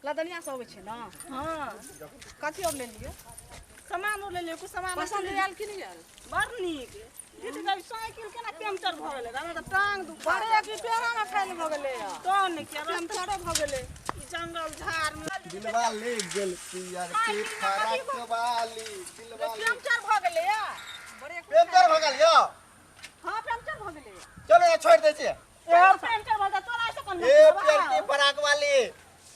लदनिया से अबै छै ने। हाँ कथी और ले लियो? सामान और ले लियो, कुछ सामान पसंद आयल कि नहि आयल? बड़ नीक दीदी। गई साइकिल केना पंचर भ गेलै? हमरा तऽ टांग दुखा बड़े कि पेड़ा में फैल भ गेलै, तहन ने किया पंचरो भ गेलै। ई जंगल झाड़ में दिलवा ले गेल पियर की फरक वाली दिलवा पंचर भ गेलै या बड़े पंचर भ गेल यो। हां पंचर भ गेलै। चलो ये छोड़ दे छी। ए पंचर भ गेल तोरा से कोन? ए पियर की फराक वाली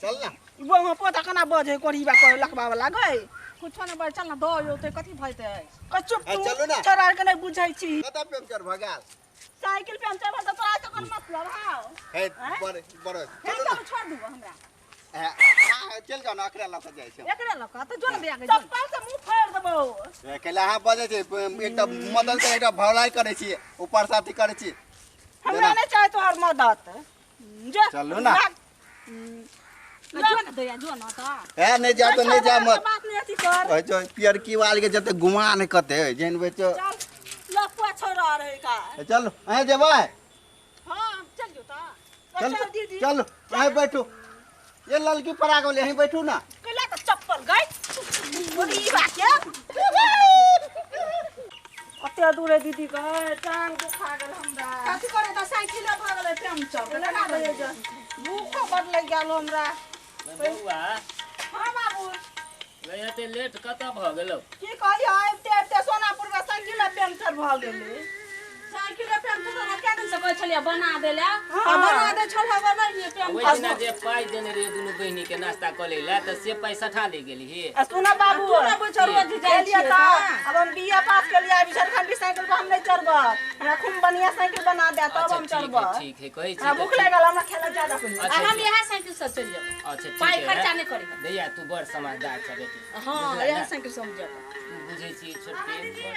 चल ना। वो पोता केना बजे कोरीबा कर लखबा वाला गई कुछो नहि बज। चल ना दो यो ते कथी भइते? चुप आ, तू चलू ना। छोरा के नहीं बुझै छी। कत पंचर भ गेल? साइकिल पंचर भ गेल तोरा से कोन मतलब? हां हे बड़ बड़ हे चलू ना। चल छोड़ दू हमरा। ए, आ, चल जाओ ना, एकरा लऽ के जाइ छै। एकरे लऽ कऽ तऽ जो ने दिया के जो। चप्पल से मुंह फाड़ देबौ। ए, कैला अहाँ बजै छी? एकटा मदद के एकटा भौलाई करै छी, ऊपर से अथी करै छी। हमरा नहीं चाहे तोहर मदद जो। चलू ना। जो ने दैया जो ना तऽ। ए नहीं जा तो नहीं जा मत। बात नहीं अथी कर। ओइ जो पियरकी वाल के जते गुमान कते जेन बेचो। चल लफुआ छोड़ा रहे का। ए, चलू अहाँ जेबै? हां चल जो ता। चल चल दीदी चलू अहाँ बैठू। ये ललकी पराग वाले यहीं बैठू ना। कैला तो चप्पल गई बोली ई बात के कते दूर है दीदी गए टांग दुखा गेल हमरा। कथी करे तऽ साइकिल भ गेलै पंचर केना बजे जो भूखो बड लागि गेल हमरा। बौआ। हां बाबू। गई एते लेट कतऽ भऽ गेलौ? की कहलियै, आबिते आबिते सोनापुर में साइकिल पंचर भऽ गेलै। साइकिल पंचर तऽ कए दिन से कहै छलियै बना देले हाँ। आ बना दे छल बनाइए ओहि पंचर। दिना जे पाइ देने रहियै दुनू बहिनी के नाश्ता कऽ लै लए तऽ से पाइ सठा ले गेली। आ सुन बाबू तू ने बुझ रोज जाइ केलियै छियै तऽ तऽ। अब हम बीए पास केलियै, अभी झारखंडी साइकिल पर हम नहीं चढ़बै। हमरा खूब बढ़िया साइकिल बना दे तब अच्छा हम ठीक है चढ़बै। ठीक है कहै छी हमरा तऽ भूख ठीक। लागल, हमरा खेला ज्यादा पहिले। आ अच्छा हम ठीक। इएह साइकिल से चलि जेबै। अच्छा ठीक पाइ है। खर्चा नहि करी। दैया तू बड़ समझदार छ बेटी। हाँ बुझला इएह ने? साइकिल से हम जेबै। तू बुझै छी छोटकी।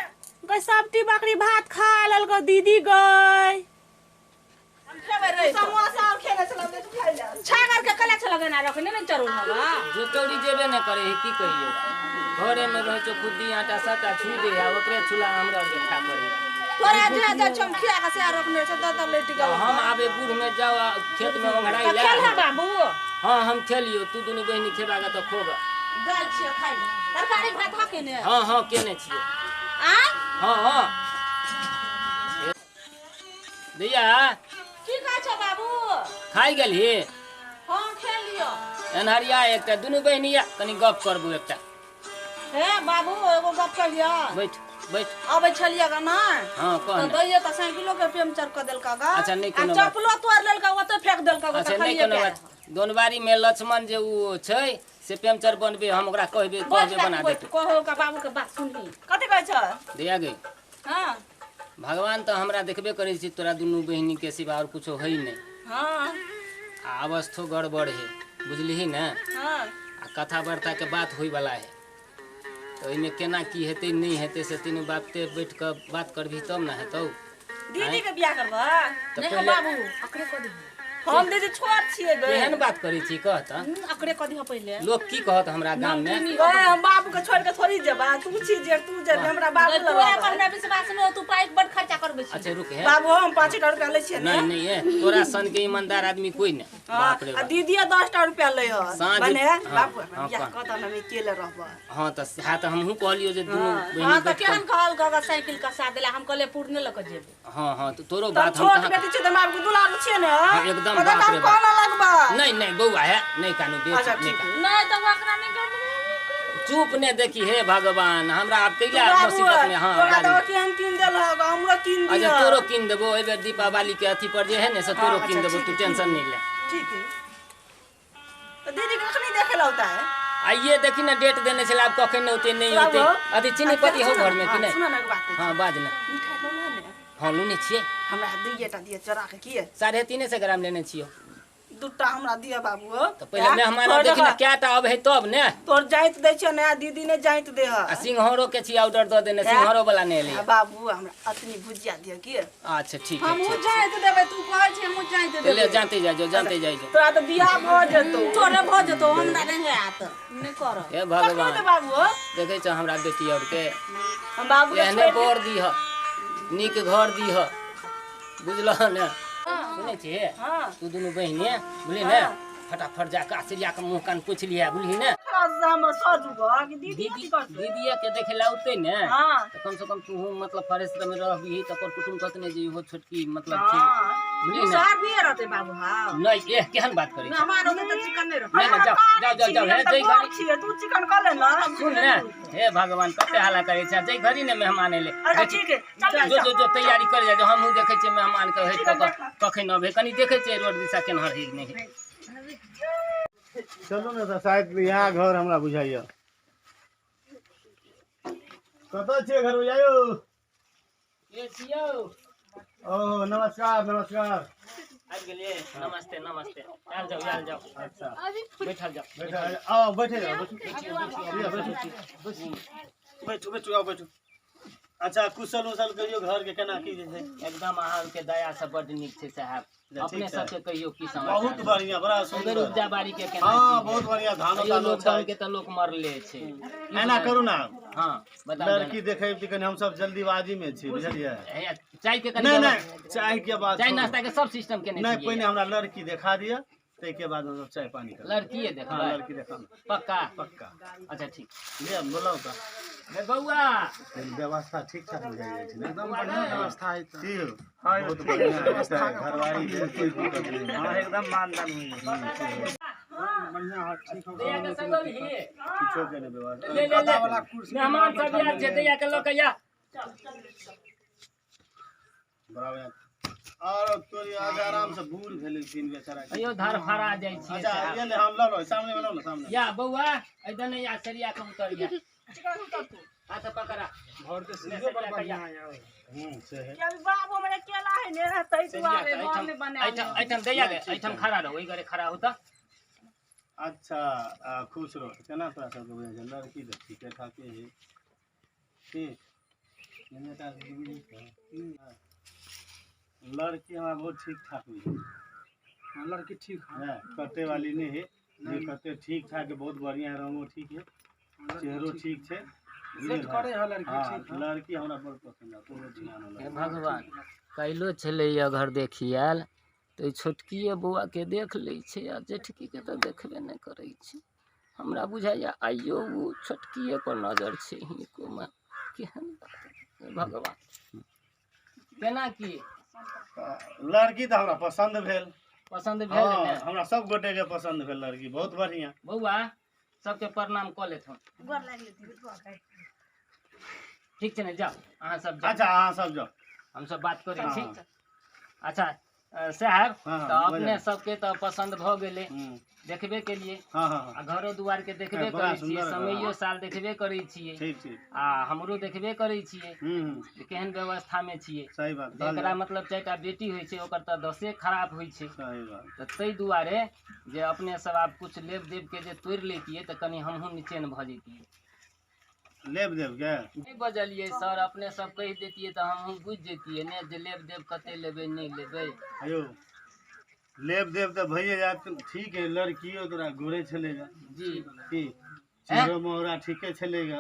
गई सब्जी बकरी भात खा लेलको दीदी गई। हम खेबै रे समोसा और खेने छलहुँ तू खाइ ले। छागर के कला छल गना रखने ने चरू हवा। जोतौरी जेबे नहि करे है की कहियो, घरे में रहै छौ खुद्दी आटा सबटा छुइ दे आ ओकरे छुला हमरा आरके खा पड़े। तोरा जे जे छम खिया के से रखने छ दऽ दऽ लेट गेल। हम आबे बूढ़ में जाओ आ खेत में ओंघराइ तऽ ले। खेल है बाबू। हाँ हम खेलियो, तू दुनू बहिनी खेबागे तऽ खोब। दाल छियै खाइ ले तरकारी भात हा केने। हाँ हाँ केने छियै। आ हाँ हाँ दैया। की कहै छौ बाबू? खाइ गेलही? हाँ खेलियो। एनहरिया एकटा दुनू बहिनी या कनी गप करबू एकटा। हे बाबू एगो गप कहिया। बैठ बैठ। अबै छलियै गा ना हाँ कह तऽ ने। दैये तऽ साइकिलो के पंचर कऽ देलका गा। अच्छा, नहि आ कोनो बात। चप्पलो तोड़ि लेलका ओतऽ फेंक देलका गा। अच्छा तऽ नहि खालिए कोनो पैर। बात। दोनबारी में लक्ष्मण जे उ छै से पंचर बनबे, हम ओकरा कहबे बैठ कहबे बना बैठ देतै। कहो का बाबू के बात सुनही। कथी कहै छ? दैया गई हाँ भगवान तऽ हमरा देखबे करै छी तोरा दुनू बहिनी के सिवा और कुछो है नहि। हाँ आ अवस्थो गड़बड़ है बुझलिही ने। हाँ आ कथा वार्ता के बात होय वाला है तऽ ओहिमे केना की हेतै नहि हेतै से तीनू बाप ते बैठ कऽ बात करबही तब ने हेतौ। दीदी के बियाह करबा? तऽ नहि हो पहिले बाबू अकरे कऽ दिही। हम दीदी छोट छियै गे। केहन बात करै छी कह तऽ। अकरे कऽ दिह पहिले। लोक की कहत हमरा गाम में? गए हम बाबू के छोड़ के थोड़ी जेबा, तू छी जे तू जेबे हमरा बाबू तू लग पर हमरा विश्वास नहि हो, तू पाइ बड खर्चा करबै छी। अच्छा रुक है बाबू हम 5टा रुपया लै छियै ने। नहीं नहीं है तोरा सन के ईमानदार आदमी कोई नहीं। बाप रे आ बाप। दीदी 10टा रुपया लै ह साँझ- मने हाँ, बाबू हाँ, बियाह कह। कऽ तऽ हम अकेले रहबै। हाँ तऽ सएह तऽ हमहूँ कहलियौ जे दुनू बहिनी हाँ तऽ बैठ कऽ- केहन कहल गगा साइकिल कसा देला, हम कहलियै पूर्णे लऽ कऽ जेबै। हाँ हाँ तऽ तोरो तऽ बात हम छोट कहाँ बेटी छै तऽ बाबू के दुलारू छियै ने। हाँ, एकदम तऽ बाप हम रे बाप। कोना लगबा? नहीं नहीं बौआ है नहीं कानू बेच अच्छा, नहीं ठीक कानू। नहि तऽ ओकरा नहि करबै। चुप ने देखी हे भगवान हमरा आब कैला बाबू मुसीबत में। हाँ तोरा बाजू। तऽ केहन कीन देल ह हमरो कीन अच्छा दिअ। तोरो कीन देबो एहि बेर दीपावली के अथी पर जे है ने से तोरो हाँ, कीन अच्छा, देबो, तू ठीक, टेंशन नहीं ले। ठीक है तऽ दीदी के कखनी देखे ला होता है? आइए देखी ना डेट देने छलै आब कखन औतै नहि औतै। अथी चीनी पत्ती हो घर में कि नहीं? सुन ना एगो बात कहै छी। हाँ बाज ना। मिठाई लौला ने? हाँ लूने छियै। हमरा दुइएटा दिअ चोरा के किए? 350 ग्राम लेने छियौ। दूटा हमरा दिअ बाबू। तऽ पहिले मेहमान देखी ने कएटा अबै है तब ने। तोर जाइत दै छियौ ने दीदी ने जाइत दे ह। आ सिंघारो के छी ऑर्डर दऽ देने, सिंघारो वाला नहि एलै। आ बाबू हमरा अतनी भुजिया दिअ की? अच्छा ठीक है। हमहूँ जाइत देबै, तू कहै छी हमहूँ जाइत ले देबै। जानते जाइ जो जानते जाइ जो। तोरा तऽ बियाह भऽ जेतौ। तोरे भऽ जेतौ, हमरा नहि हैत नहि करब। हे कखनो भगवान दे बाबू। देखै छ हमरा बेटी और के हम बाबू के एहने छोड़ि के बर दीह नीक घर दीह बुझलह ने। सुनै छी हाँ तू दुनू बहिनी बुझली ने फटाफट जाके आश्चर्या के मुँह कान पूछ लिया बुझली ने। हम सजू कि दीदी दीदी अथी करतै। दीदीया के देखे ला औतै ने। हाँ। तऽ कम से कम तू मतलब फ्रेश में रहबी तऽ कर कुटुम कहत ने जे इहो छोटकी मतलब छै। हाँ। बुझली ने? शहर नहीं रहते बाबू। हाँ। नहीं एह केहन बात करै ना छै। हमार होते तऽ चिकन नहीं रहते। नहीं, नहीं, जाओ, जाओ, जाओ, जाओ, हे, जै घड़ी- छियै तू चिकन कऽ ले ना। सुन ने हे भगवान कते हाला करै छै जै घड़ी ने मेहमान एलै। अच्छा ठीक है चल। जो जो जो तैयारी कर जा, हमहूँ देखै छियै मेहमान के हटि कऽ कखन अबै, कनी देखै छियै रोड दिशा केनहर है नहि है। चलू ने तऽ शायद इएह घर हमरा बुझाइया। कतऽ छियै घर बुझाइयो? के छियौ? ओ नमस्कार नमस्कार। आबि गेलियै? नमस्ते नमस्ते, आयल जाउ आयल जाउ। अच्छा बैठल जाउ। बैठो, आओ बैठे जाओ, बैठो बैठो बैठो आओ बैठो। अच्छा कुशल उशल कहियो घर के केना की जे छै? एकदम अहाँके दया से बड्ड नीक छै साहब। ठीक अपने छै। सबके कहियो की समाचार? बहुत बढ़िया, बड़ा अगर सुंदर। उपजा बाड़ी के केना हाँ की बहुत बढ़िया, धानो कहियो तानो लॉकडाउन छै। के तऽ लोक मरले छै। एना करू ना। हाँ बताउ। लड़की देखै छी कनी हमसब जल्दीबाजी में छी बुझलियै। हे, चाय के कनी नहीं नहीं चाय के बाद चाय छोड़ू। नाश्ता के सब सिस्टम केने नहीं छियै। पहिने हमरा लड़की देखा दिअ ताहिके बाद हमसब चाय पानी करब। लड़कीए हाँ देखबै? लड़की देखा ना। पक्का? पक्का। अच्छा ठीक। ले बोलाउ तऽ। हे बौआ, व्यवस्था ठीक ठाक बुझाइ जाइ छै ने? एकदम बढ़िया व्यवस्था है तऽ। की यौ? बहुत बढ़िया व्यवस्था है, घरवारी के कोई दिक्कत नहीं है। हाँ एकदम मानदान हुई बढ़िया है, ठीक हो। दैया के सजल ही। किछो के नहि व्यवस्था। ले ले ले, मेहमान सब आयल छै, दैया के लऽ के या। बराबर। और तोरी आज आराम से बूढ़ भेलै तीन बेचारा के। अयो धर फरा जाइ छियै अच्छा साहब। ये ले हम लऽ लो सामने में लो ना सामने। या बौआ ऐदन या सरिया के उतर या। चिकन उतर तू। हाथ पकड़ा। घर के सीढ़ियो बड़ बढ़िया है यार। से है। कि अभी बाबू हमरा केला है ने रहतै दुआरे घर में बना। एहिठाम एहिठाम दैया गे, एहिठाम खड़ा रहो, ओहि घरे खड़ा हो तऽ। अच्छा खुश रहो। केना तोरा सबके बुझाइ छै? लड़की तऽ ठीके ठाके है। ठीक एने टा बुझै छै। हाँ। लड़की हमरा बहुत ठीक ठाक बुझाइ हाँ, लड़की ठीक है। है, कटे वाली नहीं है जे कते ठीक ठाक है, बहुत बढ़िया रंगो ठीक है, चेहरो ठीक छै। सेट करे है लड़की। हाँ ठीक है। लड़की हमरा बड़ पसंद है, कोनो ध्यान हे लड़की। भगवान, काल्हिो छलैया घर देखी आयल तऽ ई छोटकिए बौआके देख लै छै आ जेठकीके तऽ देखबे नहि करै छै। हमरा बुझाइया आइयो ओ छोटकिए पर नजर छै हिनकोमे। केहन बात हे भगवान, केना की? लड़की तऽ हमरा पसंद भेल। पसन्द भेल हाँ ने? हमरा सब गोटे के पसंद भेल लड़की, बहुत बढ़िया। बौआ सबके प्रणाम कऽ लेथुन। गोर लागि लेथिन। ठीक छै ने, जाउ अहाँ सब जाउ। अच्छा अहाँ सब जाउ। हमसब बात करै छी। हाँ। अच्छा साहब, हाँ, हाँ, तऽ अपने बजाउ। सबके तऽ पसन्द भऽ गेलै। देखबे केलिए। हाँ हाँ हाँ आ घरो दुआर के देखबे बड़ा करै छियै। सुंदर घर। समयो साल देखबे करै छियै। ठीक ठीक। आ हमरो देखबे करै छियै हम्म जे केहन व्यवस्था मे छियै। सही बात कहल जेकरा जाय। मतलब 4टा बेटी होइ छै ओकर तऽ 10 खराब होइ छै। सही बात। तऽ ताहि दुआरे जे अपने सब आब कुछ लेब देब के जे तोड़ि लैतियै तऽ कनि हमहूँ निचेन भऽ जैतियै। लेब देब के नहि बजलियै सर, अपने सब कहि दैतियै तऽ हमहूँ बुझि जैतियै ने जे लेब देब कते लेबै नहि लेबै। अयो लेब देब तऽ भइए जायत। ठीक है, लड़कियो तोरा गोरे छलेगा। जी। की चेहरो मोहरा ठीके छलेगा।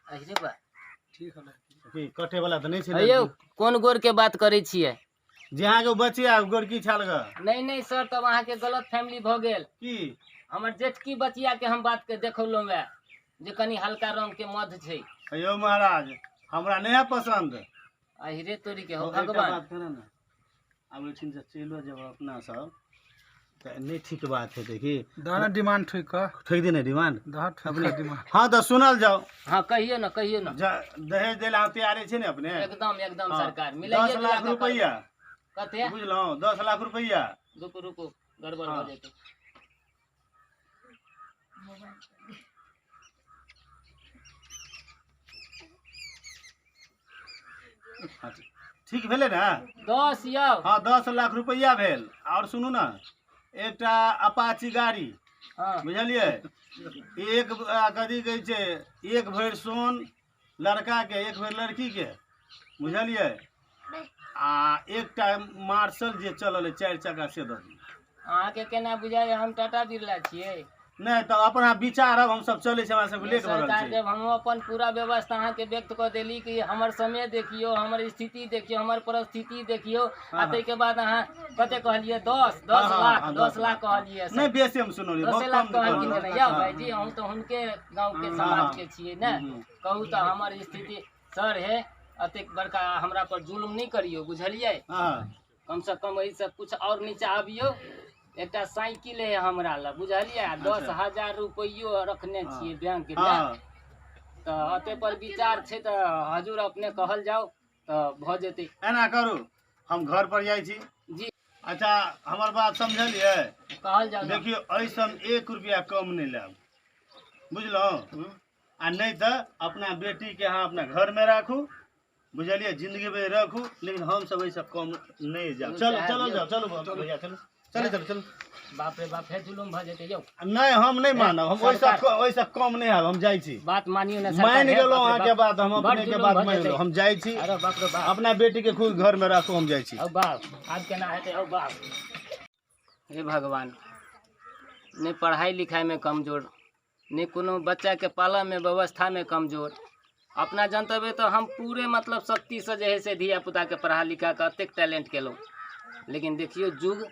अहिरे बा। ठीक है लड़की। की कटे वाला तऽ नहि छै अयौ लड़की? कोन गोर के बात करै छियै? जे अहाँके बचिया गोरकी छाल ग। नहि नहि सर, तब अहाँके गलत फैमिली भऽ गेल। की? हमर जेठकी बचिया के हम बात के देखौलहुँ वएह जे कनि हल्का रंग के मध छै। अयो महाराज हमरा नहि है पसंद। अहिरे तोरी के हो एकटा भगवान। बात करै ने, आब ओहिठिन से चलियो जब अपना सब तऽ नहि ठीक बात हेतै की। दहना डिमांड ठीक कर। ठोकि दे ने डिमांड। दह ठीक डिमांड। हाँ तऽ सुनल जाओ। हाँ कहियौ ने, कहियौ ने। दहेज दै लए अहाँ तैयारे छै ने अपने? एकदम एकदम। हाँ, सरकार मिलाइए 10 लाख रुपैआ। कते? बुझलहुँ, 10 लाख रुपैआ। रुकू रुकू, गड़बड़ हाँ। भऽ जेतै। अच्छा, ठीक भेलै ने? 10 यौ। हाँ 10 लाख रुपैआ भेल। आओर सुनू ने, एकटा अपाची गाड़ी। हाँ। बुझलियै, एक कथी कहै छै, 1 भरि सोन लड़का के, 1 भरि लड़की के, बुझलियै, आ एकटा मार्शल जे चलल है 4 चक्का से दऽ दियौ। अहाँके केना बुझाइए हम टाटा बिरला छियै? नहि तऽ अपना विचारब, हम सब चलै छी, हमरा सबके लेट भऽ रहल सरकार छै। जब हम अपन पूरा व्यवस्था अहाँके व्यक्त कऽ देली कि हमर समय देखियौ, हमर स्थिति देखियौ, हमर परिस्थिति देखियौ, आ ताहिके बाद अहाँ कते कहलियै? 10 10 लाख, 10 लाख कहलियै। नहि बेसी हम सुनलियै, 10 बहुत लाख कम कहलखिन कहलियै। यौ भाईजी, हम तऽ हुनके गाँवके समाजके छियै ने। कहू तऽ हमर स्थिति सर हे, एतेक बड़का हमरा पर जुलुम नहि करियौ, बुझलियै? कम से कम एहिसँ कुछ आओर नीचा आबियौ। एकटा साइकिल है हमरा लग, बुझलियै? आ 10,000 रुपैयो रखने छियै बैंक मे। तऽ एते पर विचार छै तऽ हजूर अपने कहल जाउ तऽ भऽ जेतै। एना करू, हम घर पर जाइ छी जी। अच्छा हमर बात समझलियै? कहल जाउ। देखियौ एहिसँ हम 1 रुपैआ कम नहि लेब, बुझलहुँ? आ नहि तऽ अपना बेटीके अहाँ अपना घरमे राखू, बुझलियै? जिंदगी भरि राखू, लेकिन हमसब एहिसँ कम नहि जायब। चलू चलू जाउ, चलू भैया, चलू चलू चलू चलू। बाप रे बाप, फेर जुलुम भऽ जेतै यौ। नहि हम नहि मानब, हम ओहिसँ कम नहि आयब, हम जाइ छी। बात मानियो ने, मानि गेलहुँ अहाँके बात, हम अपनेके बात मानि गेलहुँ, हम जाइ छी। अरे बाप रे बाप, अपना बेटीके खुद घरमे राखू, हम जाइ छी। हौ बाप, आब केना हेतै? हौ बाप, हे भगवान, नहि पढ़ाइ लिखाइमे कमजोर, नहि कोनो बच्चाके पालऽमे व्यवस्थामे कमजोर। अपना जनतबै तऽ हम पूरे मतलब शक्तिसँ जे है से धियापुताके पढ़ा लिखा कऽ एतेक टैलेंट केलहुँ, लेकिन देखियौ युग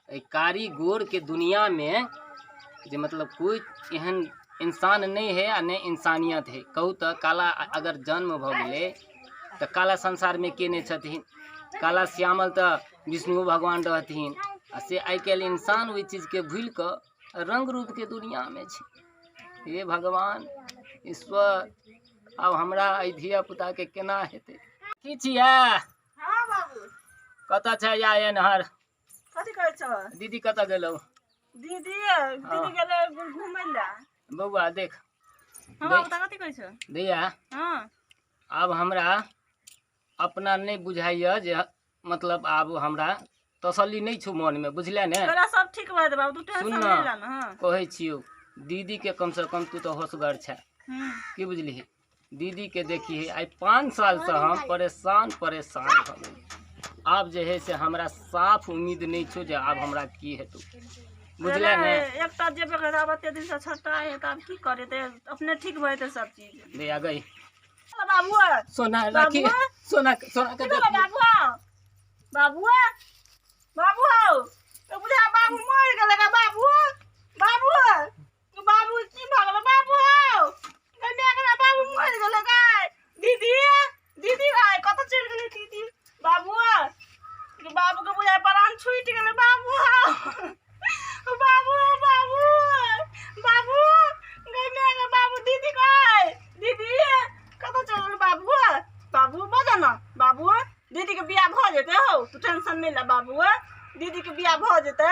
एहि कारी गोरके दुनियामे जे मतलब कोइ एहन इंसान नहि है आ नहि इंसानियत है। कहू तऽ काला अगर जन्म भऽ गेलै तऽ काला संसारमे के नहि छथिन? काला श्यामल तऽ विष्णु भगवान रहथिन, आ से आइ काल्हि इंसान ओहि चीजके भूलि कऽ रङ्ग रूपके दुनियामे छै। हे भगवान ईश्वर, आब हमरा एहि धियापुताके केना हेतै? की छियै? कतऽ छै या एनहर? कथी कहै छौ? दीदी कतऽ गेलौ? दीदी दीदी गेलै घुमै लए। बौआ देख, हँ बाबू, तऽ कथी कहै छौ? दैया हँ, आब हमरा अपना नहि बुझाइया जे मतलब आब हमरा तसल्ली नहि छौ मनमे, बुझले ने? तोरा सब ठीक भऽ जेतै बाबू, तू टेंशन नहि ले ने। हँ कहै छियौ दीदीके कम से कम तू तऽ होशगर छै, की बुझलिही? दीदीके देखिए आइ 5 सालसँ हम परेशान परेशान भऽ गेलियै। आब जे है से हमरा साफ उम्मीद नहि छौ जे आब हमरा की हेतौ, बुझले ने? एकटा जेबे करतै, आब एते दिनसँ छटा है तऽ आब की करेतै? अपने ठीक भऽ जेतै सब चीज। दैया गई बाबू, सोना राखी, सोना सोना के बाबू, बाबू बाबू तो बुझा बाबू मरि गेलै। बाबू बाबू बाबू की भऽ गेलै? बाबू बाबू मरि गेलै गाय। दीदी दीदी गाय कतऽ चलि गेलै दीदी? बाबू बाबू के बुझाय प्राण छूटि गेलै। बाबू बाबू बाबू बाबू गय बाबू, दीदी गाय, दीदी कतऽ चलि गेलै? बाबू बाबू बजा न बाबू, दीदी के बियाह भऽ जेतै हौ, तू टेंशन नहि ले बाबू, दीदी के बियाह भऽ जेतै।